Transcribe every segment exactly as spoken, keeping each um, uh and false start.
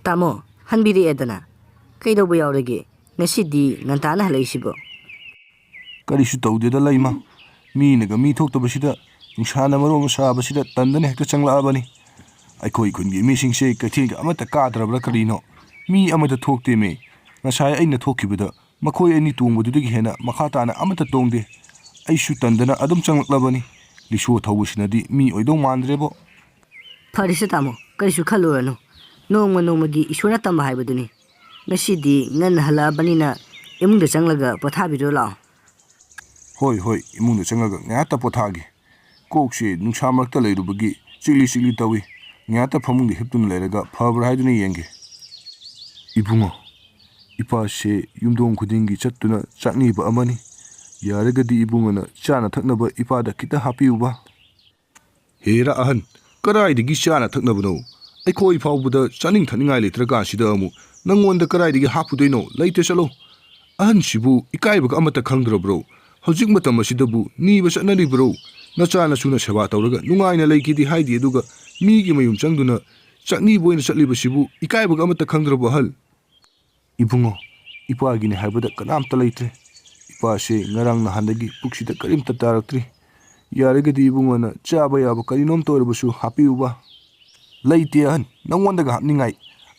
ꯇꯥꯃꯣ, ꯍꯟꯕꯤꯔꯛꯑꯦꯗꯅ꯫ ꯀꯩꯗꯧꯕ ꯌꯥꯎꯔꯒꯦ? ꯉꯁꯤꯗꯤ ꯉꯟꯇꯥꯅ ꯍꯜꯂꯛꯏꯁꯤꯕꯣ? ꯀꯔꯤꯁꯨ ꯇꯧꯗꯦꯗ, ꯂꯩꯃ꯫ ꯃꯤꯅꯒ ꯃꯤ ꯊꯣꯛꯇꯕꯁꯤꯗ, ꯅꯨꯡꯁꯥꯅ ꯃꯔꯣꯟ ꯑꯃ ꯁꯥꯕꯁꯤꯗ ꯇꯟꯗꯅ ꯍꯦꯛꯇ ꯆꯪꯂꯛꯑꯕꯅꯤ꯫ ꯑꯩꯈꯣꯏ ꯈꯨꯟꯒꯤ ꯃꯤꯁꯤꯡꯁꯦ ꯀꯩꯊꯦꯜꯒ ꯑꯃꯠꯇ ꯀꯥꯗ꯭ꯔꯕ꯭ꯔꯥ ꯀꯔꯤꯅꯣ? ꯃꯤ ꯑꯃꯠꯇ ꯊꯣꯛꯇꯦꯃꯤ꯫ ꯉꯁꯥꯏ ꯑꯩꯅ ꯊꯣꯛꯈꯤꯕꯗ ꯃꯈꯣꯏ ꯑꯅꯤ ꯇꯣꯡꯕꯗꯨꯗꯒꯤ ꯍꯦꯟꯅ ꯃꯈꯥ ꯇꯥꯅ ꯑꯃꯠꯇ ꯇꯣꯡꯗꯦ꯫ ꯑꯩꯁꯨ ꯇꯟꯗꯅ ꯑꯗꯨꯝ ꯆꯪꯂꯛꯂꯕꯅꯤ꯫ ꯔꯤꯛꯁꯣ ꯊꯧꯕꯁꯤꯅꯗꯤ ꯃꯤ ꯑꯣꯏꯗꯧ ꯃꯥꯟꯗ꯭ꯔꯦꯕꯣ꯫ ꯐꯔꯦꯁꯦ ꯇꯥꯃꯣ, ꯀꯔꯤꯁꯨ ꯈꯜꯂꯨꯔꯅꯨ꯫ ꯅꯣꯡꯃ ꯅꯣꯡꯃꯒꯤ ꯏꯁꯣꯔꯅ ꯇꯝꯕ ꯍꯥꯏꯕꯗꯨꯅꯤ꯫ ꯉꯁꯤꯗꯤ ꯉꯟꯅ ꯍꯜꯂꯛꯑꯕꯅꯤꯅ ꯏꯃꯨꯡꯗ ꯆꯪꯂꯒ ꯄꯣꯊꯥꯕꯤꯔꯨ ꯂꯥꯛꯑꯣ꯫ ꯍꯣꯏ, ꯍꯣꯏ, ꯏꯃꯨꯡꯗ ꯆꯪꯂꯒ ꯉꯥꯏꯍꯥꯛꯇ ꯄꯣꯊꯥꯒꯦ꯫ ꯀꯣꯛꯁꯦ ꯅꯨꯡꯁꯥ ꯃꯔꯛꯇ ꯂꯩꯔꯨꯕꯒꯤ ꯆꯤꯛꯂꯤ ꯆꯤꯛꯂꯤ ꯇꯧꯏ꯫ ꯉꯥꯏꯍꯥꯛꯇ ꯐꯃꯨꯡꯗ ꯍꯤꯞꯇꯨꯅ ꯂꯩꯔꯒ ꯐꯕ꯭ꯔꯥ ꯍꯥꯏꯗꯨꯅ ꯌꯦꯡꯒꯦ꯫ ꯏꯕꯨꯡꯉꯣ, ꯏꯄꯥꯁꯦ ꯌꯨꯝꯊꯣꯡ ꯈꯨꯗꯤꯡꯒꯤ ꯆꯠꯇꯨꯅ ꯆꯥꯛ ꯅꯤꯕ ꯑꯃꯅꯤ꯫ ꯌꯥꯔꯒꯗꯤ ꯏꯕꯨꯡꯉꯣꯅ ꯆꯥꯅ ꯊꯛꯅꯕ ꯏꯄꯥꯗ ꯈꯤꯇ ꯍꯥꯞꯄꯤꯌꯨꯕ꯫ ꯍꯦꯔꯥ ꯑꯍꯟ, ꯀꯗꯥꯏꯗꯒꯤ ꯆꯥꯅ ꯊꯛꯅꯕꯅꯣ? ꯑꯩꯈꯣꯏ ꯐꯥꯎꯕꯗ ꯆꯥꯅꯤꯡ ꯊꯛꯅꯤꯡꯉꯥꯏ ꯂꯩꯇ꯭ꯔꯀꯥꯟꯁꯤꯗ ꯑꯃꯨꯛ ꯅꯪꯉꯣꯟꯗ ꯀꯗꯥꯏꯗꯒꯤ ꯍꯥꯞꯄꯨꯗꯣꯏꯅꯣ? ꯂꯩꯇꯦ, ꯆꯠꯂꯣ꯫ ꯑꯍꯟꯁꯤꯕꯨ ꯏꯀꯥꯏꯕꯒ ꯑꯃꯠꯇ ꯈꯪꯗ꯭ꯔꯕ꯭ꯔꯣ? ꯍꯧꯖꯤꯛ ꯃꯇꯝ ꯑꯁꯤꯗꯕꯨ ꯅꯤꯕ ꯆꯠꯅꯔꯤꯕ꯭ꯔꯣ? ꯅꯆꯥ ꯅꯁꯨꯅ ꯁꯦꯕꯥ ꯇꯧꯔꯒ ꯅꯨꯡꯉꯥꯏꯅ ꯂꯩꯒꯦꯗꯤ ꯍꯥꯏꯗꯦ, ꯑꯗꯨꯒ ꯃꯤꯒꯤ ꯃꯌꯨꯝ ꯆꯪꯗꯨꯅ ꯆꯥꯛꯅꯤꯕ ꯑꯣꯏꯅ ꯆꯠꯂꯤꯕꯁꯤꯕꯨ ꯏꯀꯥꯏꯕꯒ ꯑꯃꯠꯇ ꯈꯪꯗ꯭ꯔꯕꯣ, ꯑꯍꯜ? ꯏꯕꯨꯡꯉꯣ, ꯏꯄꯥꯒꯤꯅꯤ ꯍꯥꯏꯕꯗ ꯀꯅꯥꯝꯇ ꯂꯩꯇ꯭ꯔꯦ꯫ ꯏꯄꯥꯁꯦ ꯉꯔꯥꯡ ꯅꯍꯥꯟꯗꯒꯤ ꯄꯨꯛꯁꯤꯗ ꯀꯔꯤꯝꯇ ꯇꯥꯔꯛꯇ꯭ꯔꯤ꯫ ꯌꯥꯔꯒꯗꯤ ꯏꯕꯨꯡꯉꯣꯅ ꯆꯥꯕ ꯌꯥꯕ ꯀꯔꯤꯅꯣꯝꯇ ꯑꯣꯏꯔꯕꯁꯨ ꯍꯥꯞꯄꯤꯌꯨꯕ꯫ ꯂꯩꯇꯦ ꯑꯍꯟ, ꯅꯪꯉꯣꯟꯗꯒ ꯍꯥꯞꯅꯤꯡꯉꯥꯏ꯫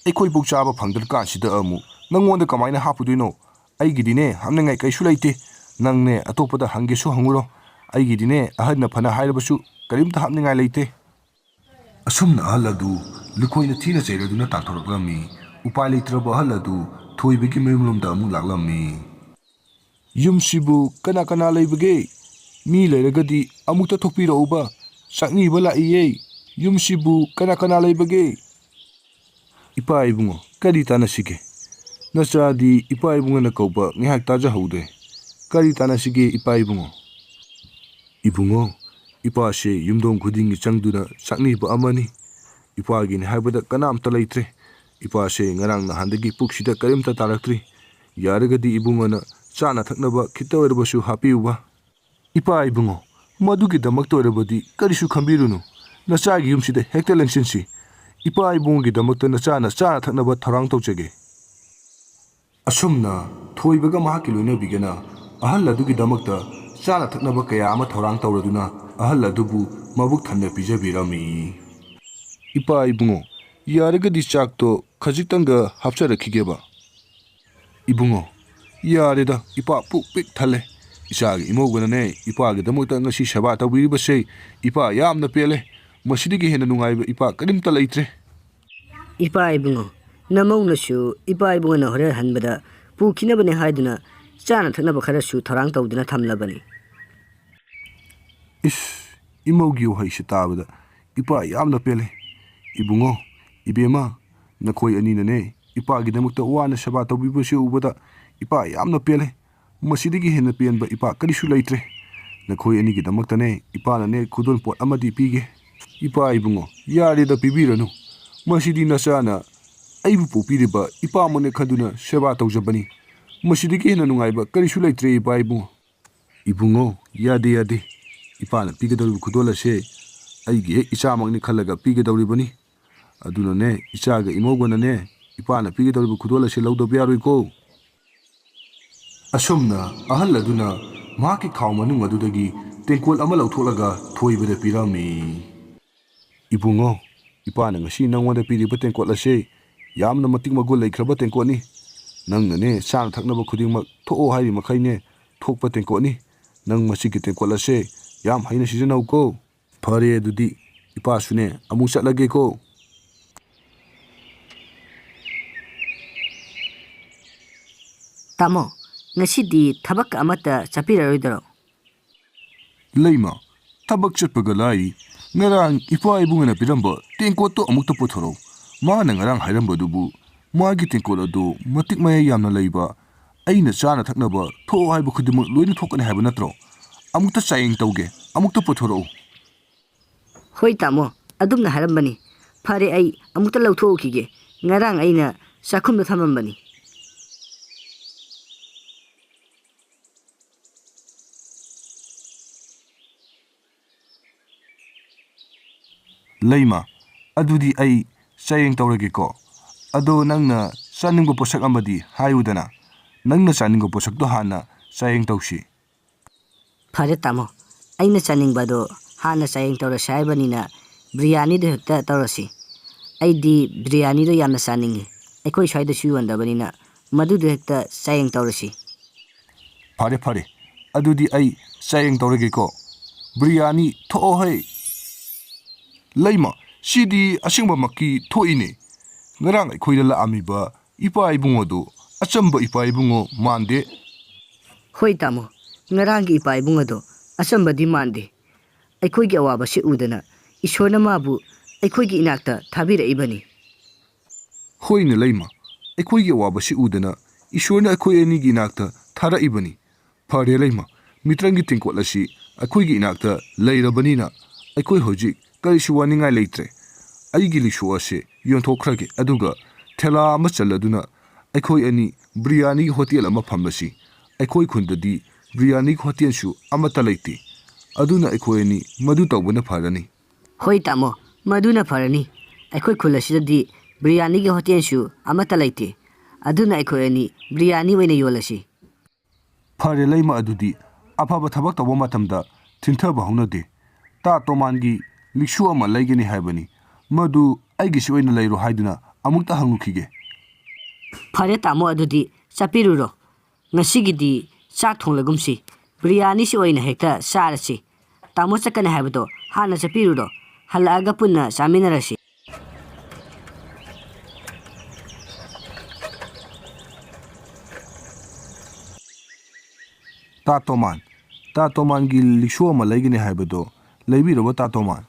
ꯑꯩꯈꯣꯏꯐꯧ ꯆꯥꯕ ꯐꯪꯗ꯭ꯔꯀꯥꯟꯁꯤꯗ ꯑꯃꯨꯛ ꯅꯪꯉꯣꯟꯗ ꯀꯃꯥꯏꯅ ꯍꯥꯞꯄꯨꯗꯣꯏꯅꯣ? ꯑꯩꯒꯤꯗꯤꯅꯦ ꯍꯥꯞꯅꯤꯡꯉꯥꯏ ꯀꯩꯁꯨ ꯂꯩꯇꯦ꯫ ꯅꯪꯅꯦ ꯑꯇꯣꯞꯄꯗ ꯍꯪꯒꯦꯁꯨ ꯍꯪꯉꯨꯔꯣ꯫ ꯑꯩꯒꯤꯗꯤꯅꯦ ꯑꯍꯟꯅ ꯐꯅ ꯍꯥꯏꯔꯕꯁꯨ ꯀꯔꯤꯝꯇ ꯍꯥꯞꯅꯤꯡꯉꯥꯏ ꯂꯩꯇꯦ꯫ ꯑꯁꯨꯝꯅ ꯑꯍꯜ ꯑꯗꯨ ꯂꯨꯈꯣꯏꯅ ꯊꯤꯅ ꯆꯩꯔꯗꯨꯅ ꯇꯥꯟꯊꯣꯔꯛꯂꯝꯃꯤ꯫ ꯎꯄꯥꯏ ꯂꯩꯇ꯭ꯔꯕ ꯑꯍꯜ ꯑꯗꯨ ꯊꯣꯏꯕꯒꯤ ꯃꯌꯨꯝꯂꯣꯝꯗ ꯑꯃꯨꯛ ꯂꯥꯛꯂꯝꯃꯤ꯫ "ꯌꯨꯝꯁꯤꯕꯨ ꯀꯅꯥ ꯀꯅꯥ ꯂꯩꯕꯒꯦ? ꯃꯤ ꯂꯩꯔꯒꯗꯤ ꯑꯃꯨꯛꯇ ꯊꯣꯛꯄꯤꯔꯛꯎꯕ꯫ ꯆꯥꯛꯅꯤꯕ ꯂꯥꯛꯏꯌꯦ꯫ ꯌꯨꯝꯁꯤꯕꯨ ꯀꯅꯥ ꯀꯅꯥ ꯂꯩꯕꯒꯦ?" "ꯏꯄꯥ ꯏꯕꯨꯡꯉꯣ, ꯀꯔꯤ ꯇꯥꯟꯅꯁꯤꯒꯦ? ꯅꯆꯥꯗꯤ ꯏꯄꯥ ꯏꯕꯨꯡꯉꯣꯅ ꯀꯧꯕ ꯉꯥꯏꯍꯥꯛ ꯇꯥꯖꯍꯧꯗ꯭ꯔꯦ꯫ ꯀꯔꯤ ꯇꯥꯟꯅꯁꯤꯒꯦ, ꯏꯄꯥ ꯏꯕꯨꯡꯉꯣ?" "ꯏꯕꯨꯡꯉꯣ, ꯏꯄꯥꯁꯦ ꯌꯨꯝꯊꯣꯡ ꯈꯨꯗꯤꯡꯒꯤ ꯆꯪꯗꯨꯅ ꯆꯥꯛꯅꯤꯕ ꯑꯃꯅꯤ꯫ ꯏꯄꯥꯒꯤꯅꯤ ꯍꯥꯏꯕꯗ ꯀꯅꯥꯝꯇ ꯂꯩꯇ꯭ꯔꯦ꯫ ꯏꯄꯥꯁꯦ ꯉꯔꯥꯡ ꯅꯍꯥꯟꯗꯒꯤ ꯄꯨꯛꯁꯤꯗ ꯀꯔꯤꯝꯇ ꯇꯥꯔꯛꯇ꯭ꯔꯤ꯫ ꯌꯥꯔꯒꯗꯤ ꯏꯕꯨꯡꯉꯣꯅ ꯆꯥꯅ ꯊꯛꯅꯕ ꯈꯤꯇ ꯑꯣꯏꯔꯕꯁꯨ ꯍꯥꯞꯄꯤꯌꯨꯕ꯫" "ꯏꯄꯥ ꯏꯕꯨꯡꯉꯣ, ꯃꯗꯨꯒꯤꯗꯃꯛꯇ ꯑꯣꯏꯔꯕꯗꯤ ꯀꯔꯤꯁꯨ ꯈꯟꯕꯤꯔꯨꯅꯨ꯫ ꯅꯆꯥꯒꯤ ꯌꯨꯝꯁꯤꯗ ꯍꯦꯛꯇ ꯂꯦꯡꯁꯤꯟꯁꯤ꯫ ꯏꯄꯥ ꯏꯕꯨꯡꯒꯤꯗꯃꯛꯇ ꯅꯆꯥꯅ ꯆꯥꯅ ꯊꯛꯅꯕ ꯊꯧꯔꯥꯡ ꯇꯧꯖꯒꯦ꯫ ꯑꯁꯨꯝꯅ ꯊꯣꯏꯕꯒ ꯃꯍꯥꯛꯀꯤ ꯂꯣꯏꯅꯕꯤꯒꯅ ꯑꯍꯜ ꯑꯗꯨꯒꯤꯗꯃꯛꯇ ꯆꯥꯅ ꯊꯛꯅꯕ ꯀꯌꯥ ꯑꯃ ꯊꯧꯔꯥꯡ ꯇꯧꯔꯗꯨꯅ ꯑꯍꯜ ꯑꯗꯨꯕꯨ ꯃꯕꯨꯛ ꯊꯟꯅ ꯄꯤꯖꯕꯤꯔꯝꯃꯤ꯫ ꯏꯄꯥ ꯏꯕꯨꯡꯉꯣ, ꯌꯥꯔꯒꯗꯤ ꯆꯥꯛꯇꯣ ꯈꯖꯤꯛꯇꯪꯒ ꯍꯥꯞꯆꯔꯛꯈꯤꯒꯦꯕ꯫ ꯏꯕꯨꯡꯉꯣ, ꯌꯥꯔꯦꯗ, ꯏꯄꯥ ꯄꯨꯛ ꯄꯤꯛ ꯊꯜꯂꯦ꯫ ꯏꯆꯥꯒꯤ ꯏꯃꯧꯒꯅꯅꯦ, ꯏꯄꯥꯒꯤꯗꯃꯛꯇ ꯉꯁꯤ ꯁꯦꯕꯥ ꯇꯧꯕꯤꯔꯤꯕꯁꯦ ꯏꯄꯥ ꯌꯥꯝꯅ ꯄꯦꯜꯂꯦ꯫ ꯃꯁꯤꯗꯒꯤ ꯍꯦꯟꯅ ꯅꯨꯡꯉꯥꯏꯕ ꯏꯄꯥ ꯀꯔꯤꯝꯇ ꯂꯩꯇ꯭ꯔꯦ꯫ ꯏꯄꯥ ꯏꯕꯨꯡꯉꯣ, ꯅꯃꯧꯅꯁꯨ ꯏꯄꯥ ꯏꯕꯨꯡꯉꯣꯅ ꯍꯣꯔꯦꯟ ꯍꯟꯕꯗ ꯄꯨꯈꯤꯅꯕꯅꯦ ꯍꯥꯏꯗꯨꯅ ꯆꯥꯅ ꯊꯛꯅꯕ ꯈꯔꯁꯨ ꯊꯧꯔꯥꯡ ꯇꯧꯗꯨꯅ ꯊꯝꯂꯕꯅꯤ꯫ ꯏꯁ, ꯏꯃꯧꯒꯤ ꯋꯥꯍꯩꯁꯤ ꯇꯥꯕꯗ ꯏꯄꯥ ꯌꯥꯝꯅ ꯄꯦꯜꯂꯦ꯫ ꯏꯕꯨꯡꯉꯣ, ꯏꯕꯦꯝꯃ, ꯅꯈꯣꯏ ꯑꯅꯤꯅꯅꯦ ꯏꯄꯥꯒꯤꯗꯃꯛꯇ ꯋꯥꯅ ꯁꯦꯕꯥ ꯇꯧꯕꯤꯕꯁꯤ ꯎꯕꯗ ꯏꯄꯥ ꯌꯥꯝꯅ ꯄꯦꯜꯂꯦ꯫ ꯃꯁꯤꯗꯒꯤ ꯍꯦꯟꯅ ꯄꯦꯟꯕ ꯏꯄꯥ ꯀꯔꯤꯁꯨ ꯂꯩꯇ꯭ꯔꯦ꯫ ꯅꯈꯣꯏ ꯑꯅꯤꯒꯤꯗꯃꯛꯇꯅꯦ ꯏꯄꯥꯅꯅꯦ ꯈꯨꯗꯣꯜ ꯄꯣꯠ ꯑꯃꯗꯤ ꯄꯤꯒꯦ꯫ ꯏꯄꯥ ꯏꯕꯨꯡꯉꯣ, ꯌꯥꯔꯦꯗ, ꯄꯤꯕꯤꯔꯅꯨ꯫ ꯃꯁꯤꯗꯤ ꯅꯆꯥꯅ ꯑꯩꯕꯨ ꯄꯣꯛꯄꯤꯔꯤꯕ ꯏꯄꯥꯃꯛꯅꯦ ꯈꯟꯗꯨꯅ ꯁꯦꯕꯥ ꯇꯧꯖꯕꯅꯤ꯫ ꯃꯁꯤꯗꯒꯤ ꯍꯦꯟꯅ ꯅꯨꯡꯉꯥꯏꯕ ꯀꯔꯤꯁꯨ ꯂꯩꯇ꯭ꯔꯦ, ꯏꯄꯥ ꯏꯕꯨꯡꯉꯣ꯫ ꯏꯕꯨꯡꯉꯣ, ꯌꯥꯗꯦ, ꯌꯥꯗꯦ꯫ ꯏꯄꯥꯅ ꯄꯤꯒꯗꯧꯔꯤꯕ ꯈꯨꯗꯣꯜ ꯑꯁꯦ ꯑꯩꯒꯤ ꯍꯦꯛ ꯏꯆꯥꯃꯛꯅꯤ ꯈꯜꯂꯒ ꯄꯤꯒꯗꯧꯔꯤꯕꯅꯤ꯫ ꯑꯗꯨꯅꯅꯦ, ꯏꯆꯥꯒ ꯏꯃꯧꯒꯅꯅꯦ, ꯏꯄꯥꯅ ꯄꯤꯒꯗꯧꯔꯤꯕ ꯈꯨꯗꯣꯜ ꯑꯁꯦ ꯂꯧꯗꯕ ꯌꯥꯔꯣꯏꯀꯣ꯫ ꯑꯁꯨꯝꯅ ꯑꯍꯜ ꯑꯗꯨꯅ ꯃꯍꯥꯛꯀꯤ ꯈꯥꯎ ꯃꯅꯨꯡ ꯑꯗꯨꯗꯒꯤ ꯇꯦꯡꯀꯣꯠ ꯑꯃ ꯂꯧꯊꯣꯛꯂꯒ ꯊꯣꯏꯕꯗ ꯄꯤꯔꯝꯃꯤ꯫ ꯏꯕꯨꯡꯉꯣ, ꯏꯄꯥꯅ ꯉꯁꯤ ꯅꯪꯉꯣꯟꯗ ꯄꯤꯔꯤꯕ ꯇꯦꯡꯀꯣꯠ ꯑꯁꯦ ꯌꯥꯝꯅ ꯃꯇꯤꯛ ꯃꯒꯨꯟ ꯂꯩꯈ꯭ꯔꯕ ꯇꯦꯡꯀꯣꯠꯅꯤ꯫ ꯅꯪꯅꯅꯦ ꯆꯥꯅ ꯊꯛꯅꯕ ꯈꯨꯗꯤꯡꯃꯛ ꯊꯣꯛꯑꯣ ꯍꯥꯏꯔꯤ ꯃꯈꯩꯅꯦ ꯊꯣꯛꯄ ꯇꯦꯡꯀꯣꯠꯅꯤ꯫ ꯅꯪ ꯃꯁꯤꯒꯤ ꯇꯦꯡꯀꯣꯠ ꯑꯁꯦ ꯌꯥꯝ ꯍꯩꯅ ꯁꯤꯖꯤꯟꯅꯧꯀꯣ꯫ ꯐꯔꯦ, ꯑꯗꯨꯗꯤ ꯏꯄꯥꯁꯨꯅꯦ ꯑꯃꯨꯛ ꯆꯠꯂꯒꯦꯀꯣ꯫ ꯇꯥꯃꯣ, ꯉꯁꯤꯗꯤ ꯊꯕꯛ ꯑꯃꯠꯇ ꯆꯠꯄꯤꯔꯔꯣꯏꯗꯔꯣ? ꯂꯩꯃ, ꯊꯕꯛ ꯆꯠꯄꯒ ꯂꯥꯏꯔꯤ, ꯉꯔꯥꯡ ꯏꯄꯥ ꯏꯕꯨꯡꯉꯣꯅ ꯄꯤꯔꯝꯕ ꯇꯦꯡꯀꯣꯠꯇꯣ ꯑꯃꯨꯛꯇ ꯄꯨꯊꯣꯔꯛꯎ꯫ ꯃꯥꯅ ꯉꯔꯥꯡ ꯍꯥꯏꯔꯝꯕꯗꯨꯕꯨ ꯃꯥꯒꯤ ꯇꯦꯡꯀꯣꯠ ꯑꯗꯨ ꯃꯇꯤꯛ ꯃꯌꯥꯏ ꯌꯥꯝꯅ ꯂꯩꯕ, ꯑꯩꯅ ꯆꯥꯅ ꯊꯛꯅꯕ ꯊꯣꯛꯑꯣ ꯍꯥꯏꯕ ꯈꯨꯗꯤꯡꯃꯛ ꯂꯣꯏꯅ ꯊꯣꯛꯀꯅꯤ ꯍꯥꯏꯕ ꯅꯠꯇ꯭ꯔꯣ? ꯑꯃꯨꯛꯇ ꯆꯥꯌꯦꯡ ꯇꯧꯒꯦ, ꯑꯃꯨꯛꯇ ꯄꯨꯊꯣꯔꯛꯎ꯫ ꯍꯣꯏ ꯇꯥꯃꯣ, ꯑꯗꯨꯝꯅ ꯍꯥꯏꯔꯝꯕꯅꯤ꯫ ꯐꯔꯦ, ꯑꯩ ꯑꯃꯨꯛꯇ ꯂꯧꯊꯣꯛꯎꯈꯤꯒꯦ, ꯉꯔꯥꯡ ꯑꯩꯅ ꯆꯥꯛꯈꯨꯝꯗ ꯊꯝꯃꯝꯕꯅꯤ꯫ ꯂꯩꯃ, ꯑꯗꯨꯗꯤ ꯑꯩ ꯆꯥꯌꯦꯡ ꯇꯧꯔꯒꯦꯀꯣ꯫ ꯑꯗꯣ ꯅꯪꯅ ꯆꯥꯅꯤꯡꯕ ꯄꯣꯠꯁꯛ ꯑꯃꯗꯤ ꯍꯥꯏꯌꯨꯗꯅ꯫ ꯅꯪꯅ ꯆꯥꯅꯤꯡꯕ ꯄꯣꯠꯁꯛꯇꯣ ꯍꯥꯟꯅ ꯆꯥꯌꯦꯡ ꯇꯧꯁꯤ꯫ ꯐꯔꯦ ꯇꯥꯃꯣ, ꯑꯩꯅ ꯆꯥꯅꯤꯡꯕꯗꯣ ꯍꯥꯟꯅ ꯆꯥꯌꯦꯡ ꯇꯧꯔꯁꯤ ꯍꯥꯏꯕꯅꯤꯅ ꯕ꯭ꯔꯤꯌꯥꯅꯤꯗꯣ ꯍꯦꯛꯇ ꯇꯧꯔꯁꯤ꯫ ꯑꯩꯗꯤ ꯕ꯭ꯔꯤꯌꯥꯅꯤꯗꯣ ꯌꯥꯝꯅ ꯆꯥꯅꯤꯡꯉꯤ꯫ ꯑꯩꯈꯣꯏ ꯁ꯭ꯋꯥꯏꯗꯁꯨ ꯌꯣꯟꯗꯕꯅꯤꯅ ꯃꯗꯨꯗꯣ ꯍꯦꯛꯇ ꯆꯥꯌꯦꯡ ꯇꯧꯔꯁꯤ꯫ ꯐꯔꯦ, ꯐꯔꯦ꯫ ꯑꯗꯨꯗꯤ ꯑꯩ ꯆꯥꯌꯦꯡ ꯇꯧꯔꯒꯦꯀꯣ꯫ ꯕ꯭ꯔꯤꯌꯥꯅꯤ ꯊꯣꯛꯑꯣꯍꯦ! ꯂꯩꯃ, ꯁꯤꯗꯤ ꯑꯁꯦꯡꯕꯃꯛꯀꯤ ꯊꯣꯛꯏꯅꯦ꯫ ꯉꯔꯥꯡ ꯑꯩꯈꯣꯏꯗ ꯂꯥꯛꯑꯝꯃꯤꯕ ꯏꯄꯥ ꯏꯕꯨꯡꯉꯣꯗꯨ ꯑꯆꯝꯕ ꯏꯄꯥ ꯏꯕꯨꯡꯉꯣ ꯃꯥꯟꯗꯦ꯫ ꯍꯣꯏ ꯇꯥꯃꯣ, ꯉꯔꯥꯡꯒꯤ ꯏꯄꯥ ꯏꯕꯨꯡꯉꯣꯗꯣ ꯑꯆꯝꯕꯗꯤ ꯃꯥꯟꯗꯦ꯫ ꯑꯩꯈꯣꯏꯒꯤ ꯑꯋꯥꯕꯁꯤ ꯎꯗꯅ ꯏꯁꯣꯔꯅ ꯃꯥꯕꯨ ꯑꯩꯈꯣꯏꯒꯤ ꯏꯅꯥꯛꯇ ꯊꯥꯕꯤꯔꯛꯏꯕꯅꯤ꯫ ꯍꯣꯏꯅꯦ ꯂꯩꯃ, ꯑꯩꯈꯣꯏꯒꯤ ꯑꯋꯥꯕꯁꯤ ꯎꯗꯅ ꯏꯁꯣꯔꯅ ꯑꯩꯈꯣꯏ ꯑꯅꯤꯒꯤ ꯏꯅꯥꯛꯇ ꯊꯥꯔꯛꯏꯕꯅꯤ꯫ ꯐꯔꯦ ꯂꯩꯃ, ꯃꯤꯇ꯭ꯔꯪꯒꯤ ꯇꯦꯡꯀꯣꯠ ꯑꯁꯤ ꯑꯩꯈꯣꯏꯒꯤ ꯏꯅꯥꯛꯇ ꯂꯩꯔꯕꯅꯤꯅ ꯑꯩꯈꯣꯏ ꯍꯧꯖꯤꯛ ꯀꯔꯤꯁꯨ ꯋꯥꯅꯤꯡꯉꯥꯏ ꯂꯩꯇ꯭ꯔꯦ꯫ ꯑꯩꯒꯤ ꯂꯤꯛꯁꯣ ꯑꯁꯤ ꯌꯣꯟꯊꯣꯛꯈ꯭ꯔꯒꯦ, ꯑꯗꯨꯒ ꯊꯦꯂꯥ ꯑꯃ ꯆꯜꯂꯗꯨꯅ ꯑꯩꯈꯣꯏ ꯑꯅꯤ ꯕ꯭ꯔꯤꯌꯥꯅꯤꯒꯤ ꯍꯣꯇꯦꯜ ꯑꯃ ꯐꯝꯂꯁꯤ꯫ ꯑꯩꯈꯣꯏ ꯈꯨꯟꯗꯗꯤ ꯕ꯭ꯔꯤꯌꯥꯅꯤꯒꯤ ꯍꯣꯇꯦꯜꯁꯨ ꯑꯃꯠꯇ ꯂꯩꯇꯦ꯫ ꯑꯗꯨꯅ ꯑꯩꯈꯣꯏ ꯑꯅꯤ ꯃꯗꯨ ꯇꯧꯕꯅ ꯐꯔꯅꯤ꯫ ꯍꯣꯏ ꯇꯥꯃꯣ, ꯃꯗꯨꯅ ꯐꯔꯅꯤ꯫ ꯑꯩꯈꯣꯏ ꯈꯨꯜ ꯑꯁꯤꯗꯗꯤ ꯕ꯭ꯔꯤꯌꯥꯅꯤꯒꯤ ꯍꯣꯇꯦꯜꯁꯨ ꯑꯃꯠꯇ ꯂꯩꯇꯦ꯫ ꯑꯗꯨꯅ ꯑꯩꯈꯣꯏ ꯑꯅꯤ ꯕ꯭ꯔꯤꯌꯥꯅꯤ ꯑꯣꯏꯅ ꯌꯣꯜꯂꯁꯤ꯫ ꯐꯔꯦ ꯂꯩꯃ, ꯑꯗꯨꯗꯤ ꯑꯐꯕ ꯊꯕꯛ ꯇꯧꯕ ꯃꯇꯝꯗ ꯊꯤꯟꯊꯕ ꯍꯧꯅꯗꯦ꯫ ꯇꯥ ꯇꯣꯃꯥꯟꯒꯤ ꯂꯤꯛꯁꯨ ꯑꯃ ꯂꯩꯒꯅꯤ ꯍꯥꯏꯕꯅꯤ꯫ ꯃꯗꯨ ꯑꯩꯒꯤꯁꯨ ꯑꯣꯏꯅ ꯂꯩꯔꯣ ꯍꯥꯏꯗꯨꯅ ꯑꯃꯨꯛꯇ ꯍꯪꯉꯨꯈꯤꯒꯦ꯫ ꯐꯔꯦ ꯇꯥꯃꯣ, ꯑꯗꯨꯗꯤ ꯆꯠꯄꯤꯔꯨꯔꯣ꯫ ꯉꯁꯤꯒꯤꯗꯤ ꯆꯥꯛ ꯊꯣꯡꯂꯒꯨꯝꯁꯤ꯫ ꯕ꯭ꯔꯤꯌꯥꯅꯤꯁꯤ ꯑꯣꯏꯅ ꯍꯦꯛꯇ ꯆꯥꯔꯁꯤ꯫ ꯇꯥꯃꯣ ꯆꯠꯀꯅꯤ ꯍꯥꯏꯕꯗꯣ ꯍꯥꯟꯅ ꯆꯠꯄꯤꯔꯨꯔꯣ꯫ ꯍꯜꯂꯛꯑꯒ ꯄꯨꯟꯅ ꯆꯥꯃꯤꯟꯅꯔꯁꯤ꯫ ꯇꯥ ꯇꯣꯃꯥꯟ, ꯇꯥ ꯇꯣꯃꯥꯟꯒꯤ ꯂꯤꯛꯁꯣ ꯑꯃ ꯂꯩꯒꯅꯤ ꯍꯥꯏꯕꯗꯣ ꯂꯩꯕꯤꯔꯕ ꯇꯥ ꯇꯣꯃꯥꯟ?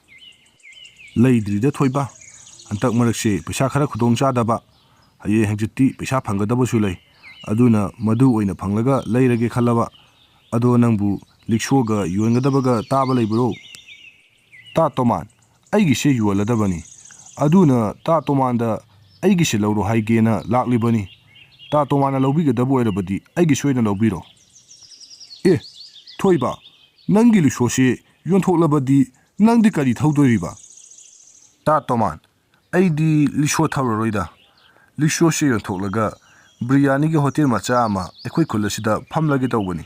ꯂꯩꯗ꯭ꯔꯤꯗ ꯊꯣꯏꯕ꯫ ꯍꯟꯗꯛ ꯃꯔꯛꯁꯦ ꯄꯩꯁꯥ ꯈꯔ ꯈꯨꯗꯣꯡ ꯆꯥꯗꯕ, ꯍꯌꯦꯡ ꯍꯪꯆꯤꯠꯇꯤ ꯄꯩꯁꯥ ꯐꯪꯒꯗꯕꯁꯨ ꯂꯩ꯫ ꯑꯗꯨꯅ ꯃꯗꯨ ꯑꯣꯏꯅ ꯐꯪꯂꯒ ꯂꯩꯔꯒꯦ ꯈꯜꯂꯕ꯫ ꯑꯗꯣ ꯅꯪꯕꯨ ꯂꯤꯛꯁꯣꯒ ꯌꯣꯟꯒꯗꯕꯒ ꯇꯥꯕ ꯂꯩꯕ꯭ꯔꯣ? ꯇꯥ ꯇꯣꯃꯥꯟ, ꯑꯩꯒꯤꯁꯦ ꯌꯣꯜꯂꯗꯕꯅꯤ꯫ ꯑꯗꯨꯅ ꯇꯥ ꯇꯣꯃꯥꯟꯗ ꯑꯩꯒꯤꯁꯦ ꯂꯧꯔꯣ ꯍꯥꯏꯒꯦꯅ ꯂꯥꯛꯂꯤꯕꯅꯤ꯫ ꯇꯥ ꯇꯣꯃꯥꯟꯅ ꯂꯧꯕꯤꯒꯗꯕ ꯑꯣꯏꯔꯕꯗꯤ ꯑꯩꯒꯤꯁꯨ ꯑꯣꯏꯅ ꯂꯧꯕꯤꯔꯣ꯫ ꯑꯦ, ꯊꯣꯏꯕ, ꯅꯪꯒꯤ ꯂꯤꯛꯁꯣꯁꯤ ꯌꯣꯟꯊꯣꯛꯂꯕꯗꯤ ꯅꯪꯗꯤ ꯀꯔꯤ ꯊꯧꯗꯣꯔꯤꯕ? ꯇꯥ ꯇꯣꯃꯥꯟ, ꯑꯩꯗꯤ ꯂꯤꯛꯁꯣ ꯊꯧꯔꯔꯣꯏꯗ꯫ ꯂꯤꯛꯁꯣꯁꯤ ꯌꯣꯟꯊꯣꯛꯂꯒ ꯕꯤꯔꯌꯥꯅꯤꯒꯤ ꯍꯣꯇꯦꯜ ꯃꯆꯥ ꯑꯃ ꯑꯩꯈꯣꯏ ꯈꯨꯜ ꯑꯁꯤꯗ ꯐꯝꯂꯒꯦ ꯇꯧꯕꯅꯤ꯫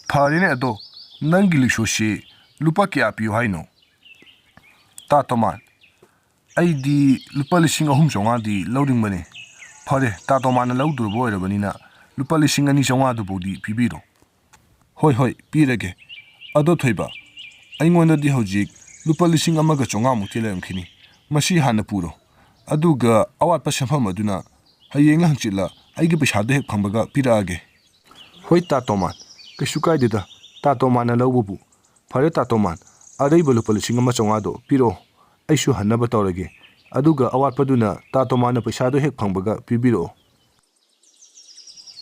ꯐꯔꯦꯅꯦ ꯑꯗꯣ, ꯅꯪꯒꯤ ꯂꯤꯛꯁꯣꯁꯤ ꯂꯨꯄꯥ ꯀꯌꯥ ꯄꯤꯌꯨ ꯍꯥꯏꯅꯣ? ꯇꯥ ꯇꯣꯃꯥꯟ, ꯑꯩꯗꯤ ꯂꯨꯄꯥ ꯂꯤꯁꯤꯡ ꯑꯍꯨꯝ ꯆꯥꯝꯃꯉꯥꯗꯤ ꯂꯧꯅꯤꯡꯕꯅꯤ꯫ ꯐꯔꯦ, ꯇꯥ ꯇꯣꯃꯥꯟꯅ ꯂꯧꯗꯣꯔꯕ ꯑꯣꯏꯔꯕꯅꯤꯅ ꯂꯨꯄꯥ ꯂꯤꯁꯤꯡ ꯑꯅꯤ ꯆꯥꯝꯃꯉꯥꯗꯨꯐꯥꯎꯗꯤ ꯄꯤꯕꯤꯔꯣ꯫ ꯍꯣꯏ, ꯍꯣꯏ, ꯄꯤꯔꯒꯦ꯫ ꯑꯗꯣ ꯊꯣꯏꯕ, ꯑꯩꯉꯣꯟꯗꯗꯤ ꯍꯧꯖꯤꯛ ꯂꯨꯄꯥ ꯂꯤꯁꯤꯡ ꯑꯃꯒ ꯆꯥꯝꯃꯉꯥꯃꯨꯛꯇꯤ ꯂꯩꯔꯝꯈꯤꯅꯤ꯫ ꯃꯁꯤ ꯍꯥꯟꯅ ꯄꯨꯔꯣ꯫ ꯑꯗꯨꯒ ꯑꯋꯥꯠꯄ ꯁꯦꯟꯐꯝ ꯑꯗꯨꯅ ꯍꯌꯦꯡꯂ ꯍꯪꯆꯤꯠꯂ ꯑꯩꯒꯤ ꯄꯩꯁꯥꯗꯨ ꯍꯦꯛ ꯐꯪꯕꯒ ꯄꯤꯔꯛꯑꯒꯦ꯫ ꯍꯣꯏ, ꯇꯥ ꯇꯣꯃꯥꯟ, ꯀꯩꯁꯨ ꯀꯥꯏꯗꯦꯗ꯫ ꯇꯥ ꯇꯣꯃꯥꯟꯅ ꯂꯧꯕꯕꯨ꯫ ꯐꯔꯦ, ꯇꯥ ꯇꯣꯃꯥꯟ, ꯑꯔꯩꯕ ꯂꯨꯄꯥ ꯂꯤꯁꯤꯡ ꯑꯃ ꯆꯥꯝꯃꯉꯥꯗꯣ ꯄꯤꯔꯛꯑꯣ꯫ ꯑꯩꯁꯨ ꯍꯟꯅꯕ ꯇꯧꯔꯒꯦ꯫ ꯑꯗꯨꯒ ꯑꯋꯥꯠꯄꯗꯨꯅ ꯇꯥ ꯇꯣꯃꯥꯟꯅ ꯄꯩꯁꯥꯗꯣ ꯍꯦꯛ ꯐꯪꯕꯒ ꯄꯤꯕꯤꯔꯛꯑꯣ꯫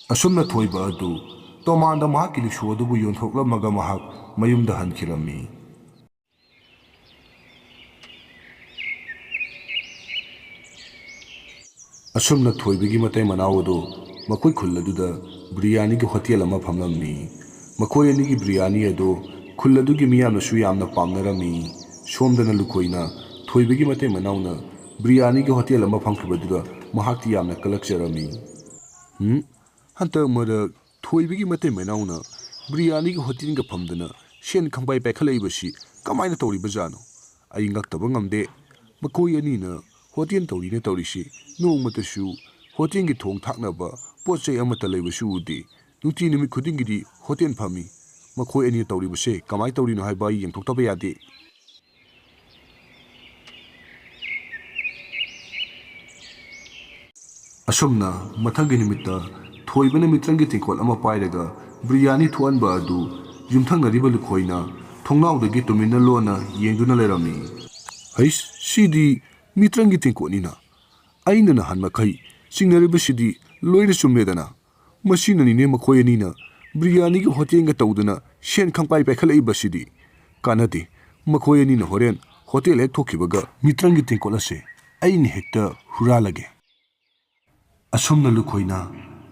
ꯑꯁꯨꯝꯅ ꯊꯣꯏꯕ ꯑꯗꯨ ꯇꯣꯃꯥꯟꯗ ꯃꯍꯥꯛꯀꯤ ꯂꯤꯛꯁꯣ ꯑꯗꯨꯕꯨ ꯌꯣꯟꯊꯣꯛꯂꯝꯃꯒ ꯃꯍꯥꯛ ꯃꯌꯨꯝꯗ ꯍꯟꯈꯤꯔꯝꯃꯤ꯫ ꯑꯁꯨꯝꯅ ꯊꯣꯏꯕꯒꯤ ꯃꯇꯩ ꯃꯅꯥꯎ ꯑꯗꯨ ꯃꯈꯣꯏ ꯈꯨꯜ ꯑꯗꯨꯗ ꯕꯤꯔꯌꯥꯅꯤꯒꯤ ꯍꯣꯇꯦꯜ ꯑꯃ ꯐꯝꯂꯝꯃꯤ꯫ ꯃꯈꯣꯏ ꯑꯅꯤꯒꯤ ꯕꯤꯔꯌꯥꯅꯤ ꯑꯗꯨ ꯈꯨꯜ ꯑꯗꯨꯒꯤ ꯃꯤꯌꯥꯝꯅꯁꯨ ꯌꯥꯝꯅ ꯄꯥꯝꯅꯔꯝꯃꯤ꯫ ꯁꯣꯝꯗꯅ ꯂꯨꯈꯣꯏꯅ ꯊꯣꯏꯕꯒꯤ ꯃꯇꯩ ꯃꯅꯥꯎꯅ ꯕꯤꯔꯌꯥꯅꯤꯒꯤ ꯍꯣꯇꯦꯜ ꯑꯃ ꯐꯝꯈꯤꯕꯗꯨꯗ ꯃꯍꯥꯛꯇꯤ ꯌꯥꯝꯅ ꯀꯂꯛꯆꯔꯝꯃꯤ꯫ "ꯎꯝ, ꯍꯟꯗꯛ ꯃꯔꯛ ꯊꯣꯏꯕꯒꯤ ꯃꯇꯩ ꯃꯅꯥꯎꯅ ꯕꯤꯔꯌꯥꯅꯤꯒꯤ ꯍꯣꯇꯦꯜꯒ ꯐꯝꯗꯅ ꯁꯦꯟ ꯈꯪꯄꯥꯏ ꯄꯥꯏꯈꯠꯂꯛꯏꯕꯁꯤ ꯀꯃꯥꯏꯅ ꯇꯧꯔꯤꯕꯖꯥꯠꯅꯣ? ꯑꯩ ꯉꯛꯇꯕ ꯉꯝꯗꯦ꯫ ꯃꯈꯣꯏ ꯑꯅꯤꯅ ꯍꯣꯇꯦꯜ ꯇꯧꯔꯤꯅ ꯇꯧꯔꯤꯁꯤ ꯅꯣꯡꯃꯇꯁꯨ ꯍꯣꯇꯦꯜꯒꯤ ꯊꯣꯡ ꯊꯥꯛꯅꯕ ꯄꯣꯠ ꯆꯩ ꯑꯃꯠꯇ ꯂꯩꯕꯁꯨ ꯎꯗꯦ꯫ ꯅꯨꯡꯇꯤ ꯅꯨꯃꯤꯠ ꯈꯨꯗꯤꯡꯒꯤꯗꯤ ꯍꯣꯇꯦꯜ ꯐꯝꯃꯤ꯫ ꯃꯈꯣꯏ ꯑꯅꯤꯅ ꯇꯧꯔꯤꯕꯁꯦ ꯀꯃꯥꯏꯅ ꯇꯧꯔꯤꯅꯣ ꯍꯥꯏꯕ ꯑꯩ ꯌꯦꯡꯊꯣꯛꯇꯕ ꯌꯥꯗꯦ꯫" ꯑꯁꯨꯝꯅ ꯃꯊꯪꯒꯤ ꯅꯨꯃꯤꯠꯇ ꯊꯣꯏꯕꯅ ꯃꯤꯇ꯭ꯔꯪꯒꯤ ꯇꯦꯡꯀꯣꯠ ꯑꯃ ꯄꯥꯏꯔꯒ ꯕꯤꯔꯌꯥꯅꯤ ꯊꯣꯛꯍꯟꯕ ꯑꯗꯨ ꯌꯨꯝꯊꯪꯅꯔꯤꯕ ꯂꯨꯈꯣꯏꯅ ꯊꯣꯡꯅꯥꯎꯗꯒꯤ ꯇꯨꯃꯤꯟꯅ ꯂꯣꯟꯅ ꯌꯦꯡꯗꯨꯅ ꯂꯩꯔꯝꯃꯤ꯫ "ꯍꯩꯁ, ꯁꯤꯗꯤ ꯃꯤꯇ꯭ꯔꯪꯒꯤ ꯇꯦꯡꯀꯣꯠꯅꯤꯅ꯫ ꯑꯩꯅ ꯅꯍꯥꯟ ꯃꯈꯩ ꯆꯤꯡꯅꯔꯤꯕꯁꯤꯗꯤ ꯂꯣꯏꯅ ꯆꯨꯝꯂꯦꯗꯅ꯫ ꯃꯁꯤꯅꯅꯤꯅꯦ ꯃꯈꯣꯏ ꯑꯅꯤꯅ ꯕꯤꯔꯌꯥꯅꯤꯒꯤ ꯍꯣꯇꯦꯜꯒ ꯇꯧꯗꯅ ꯁꯦꯟ ꯈꯪꯄꯥꯏ ꯄꯥꯏꯈꯠꯂꯛꯏꯕꯁꯤꯗꯤ꯫ ꯀꯥꯟꯅꯗꯦ꯫ ꯃꯈꯣꯏ ꯑꯅꯤꯅ ꯍꯣꯔꯦꯟ ꯍꯣꯇꯦꯜ ꯍꯦꯛ ꯊꯣꯛꯈꯤꯕꯒ ꯃꯤꯇ꯭ꯔꯪꯒꯤ ꯇꯦꯡꯀꯣꯠ ꯑꯁꯦ ꯑꯩꯅ ꯍꯦꯛꯇ ꯍꯨꯔꯥꯜꯂꯒꯦ꯫" ꯑꯁꯨꯝꯅ ꯂꯨꯈꯣꯏꯅ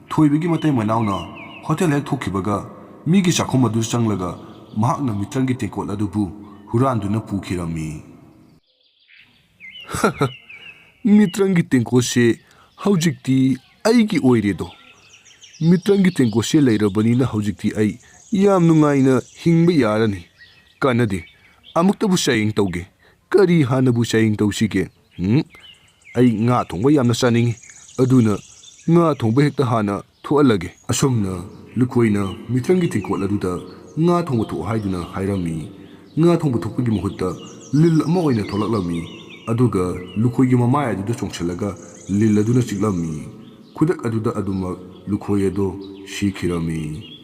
ꯊꯣꯏꯕꯒꯤ ꯃꯇꯩ ꯃꯅꯥꯎꯅ ꯍꯣꯇꯦꯜ ꯍꯦꯛ ꯊꯣꯛꯈꯤꯕꯒ ꯃꯤꯒꯤ ꯆꯥꯛꯈꯨꯝ ꯑꯗꯨ ꯆꯪꯂꯒ ꯃꯍꯥꯛꯅ ꯃꯤꯇ꯭ꯔꯪꯒꯤ ꯇꯦꯡꯀꯣꯠ ꯑꯗꯨꯕꯨ ꯍꯨꯔꯥꯟꯗꯨꯅ ꯄꯨꯈꯤꯔꯝꯃꯤ꯫ "ꯃꯤꯇ꯭ꯔꯪꯒꯤ ꯇꯦꯡꯀꯣꯠꯁꯦ ꯍꯧꯖꯤꯛꯇꯤ ꯑꯩꯒꯤ ꯑꯣꯏꯔꯦꯗꯣ꯫ ꯃꯤꯇ꯭ꯔꯪꯒꯤ ꯇꯦꯡꯀꯣꯠꯁꯦ ꯂꯩꯔꯕꯅꯤꯅ ꯍꯧꯖꯤꯛꯇꯤ ꯑꯩ ꯌꯥꯝ ꯅꯨꯡꯉꯥꯏꯅ ꯍꯤꯡꯕ ꯌꯥꯔꯅꯤ꯫ ꯀꯥꯟꯅꯗꯦ, ꯑꯃꯨꯛꯇꯕꯨ ꯆꯥꯌꯦꯡ ꯇꯧꯒꯦ꯫ ꯀꯔꯤ ꯍꯥꯟꯅꯕꯨ ꯆꯥꯌꯦꯡ ꯇꯧꯁꯤꯒꯦ? ꯎꯝ, ꯑꯩ ꯉꯥ ꯊꯣꯡꯕ ꯌꯥꯝꯅ ꯆꯥꯅꯤꯡꯉꯤ꯫ ꯑꯗꯨꯅ ꯉꯥ ꯊꯣꯡꯕ ꯍꯦꯛꯇ ꯍꯥꯟꯅ ꯊꯣꯛꯍꯜꯂꯒꯦ꯫" ꯑꯁꯨꯝꯅ ꯂꯨꯈꯣꯏꯅ ꯃꯤꯇ꯭ꯔꯪꯒꯤ ꯇꯦꯡꯀꯣꯠ ꯑꯗꯨꯗ ꯉꯥ ꯊꯣꯡꯕ ꯊꯣꯛ ꯍꯥꯏꯗꯨꯅ ꯍꯥꯏꯔꯝꯃꯤ꯫ ꯉꯥ ꯊꯣꯡꯕ ꯊꯣꯛꯄꯒꯤ ꯃꯍꯨꯠꯇ ꯂꯤꯜ ꯑꯃ ꯑꯣꯏꯅ ꯊꯣꯛꯂꯛꯂꯝꯃꯤ꯫ ꯑꯗꯨꯒ ꯂꯨꯈꯣꯏꯒꯤ ꯃꯃꯥꯏ ꯑꯗꯨꯗ ꯆꯣꯡꯁꯤꯜꯂꯒ ꯂꯤꯜ ꯑꯗꯨꯅ ꯆꯤꯛꯂꯝꯃꯤ꯫ ꯈꯨꯗꯛ ꯑꯗꯨꯗ ꯑꯗꯨꯃꯛ ꯂꯨꯈꯣꯏ ꯑꯗꯨ ꯁꯤꯈꯤꯔꯝꯃꯤ꯫